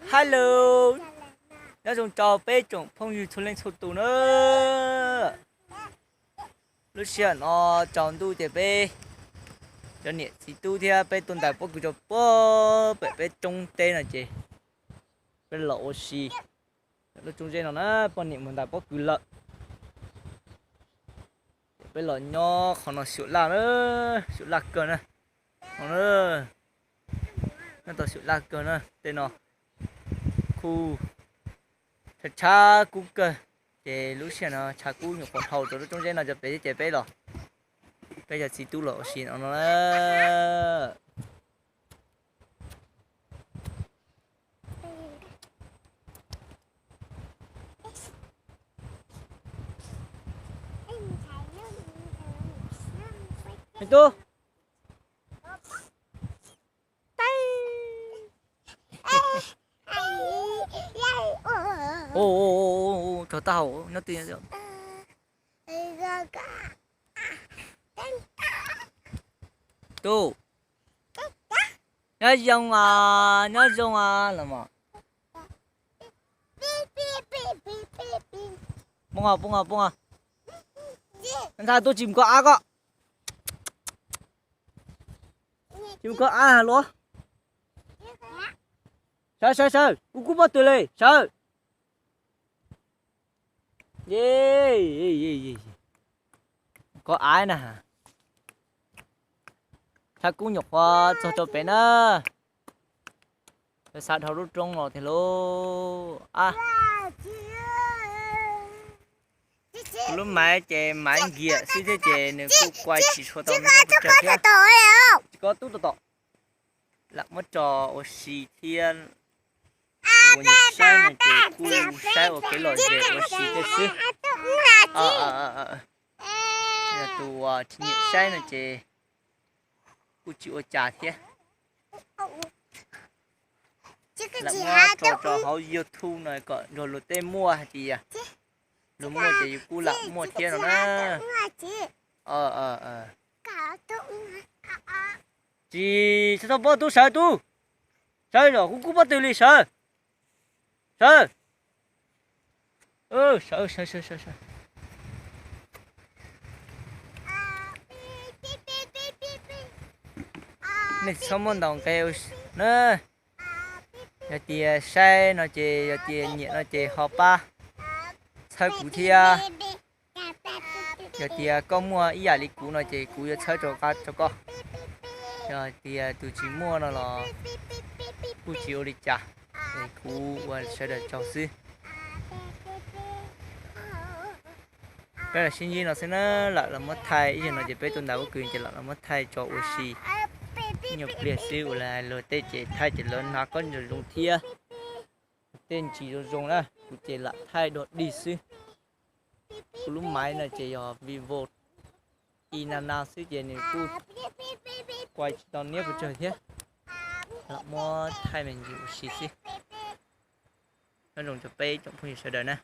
Hello, nyob zoo rau peb tsoom phooj ywg txhua leej txhua tus na. Lub sij hawm no tsaus ntuj ces peb cov niam txiv tub thiab peb tuaj ntais pob kws rau puag pem peb roob teb no ces peb los ua si lub roob zeb no na, poj niam mus ntais pob kws lawm. Peb los nyob qhov no xyuam laj na, xyuam laj kawg na. No na, nyob tau xyuam laj kawg na, tej no kuj tshav tshav kub kawg. Ces lub sij hawm no tshav kub nyuam qhuav dhau rau lub roob zeb no cov pem thiab ces peb los, peb cov txiv tub los ua si no no na. Me tub, rog tag hauv nyob twj. Tub, nyob zoo os, nyob zoo os los mas. Poob os, poob os, poob os. Ntxhais tub tsis mus koj av koj. Tsis mus koj av luaj. Sawv sawv sawv, kuv kub pob tw li sawv. Koj av na. Tshav kub nyuam qhuav txog rau pem na. Xav dhau lub roob los thiab lauj. Kuv lub maiv ces maiv nkiam xwb thiab ces nws kuj kuaib tsis tshua tau nyob pes tsawg thiab. Tsis kov tub tau tom. Lam muab tso ua si thiab. Tus uas nyiam saib no ces kuj saib ua kev lom zem ua si thiab xwb. Yog tus uas tsis nyiam saib no ces kuj tsis ua cas thiab. Lam muab tso rau hauv YouTube no kom nrog luag tej muaj hais tias luag muaj ces yus kuj lam muaj thiab no na. Tsis txhob pob tub, sawv tub. Sawv, kuv kub pob tw li, sawv. Sawv. Sawv, sawv, sawv, sawv. Nej txhob muab ntaus nqe na. Yog tias saib no ces, yog tias nyiam no ces ho pab txhawb kuv thiab. Yog tias koj muaj ib yam li kuv no ces kuv yuav txhawb rau qab rau koj. Yog tias tus tsis muaj no los kuj tsis ua li cas, es kuv ua sawv daws tsaug xwb. Peb los sib ntsib no xwb na, lam los muab thaij ib zaug no ces peb tuaj ntais pob kws ces lam los muab thaij tso ua si. Nyuag pliag xwb ua li luag tej ces thaij ces lawv hnav khaub ncaws zoo thiab, tej ntsis zoo zoo na, kuv ces lam thaij dog dig xwb. Kuv lub maiv no ces yog Vivo Y năm năm xwb ces nws kuj kuaib tsis tau niab pes tsawg thiab. Lam muab thaij me ntsis ua si xwb. Nyob zoo rau peb tsoom phooj ywg sawv daws na.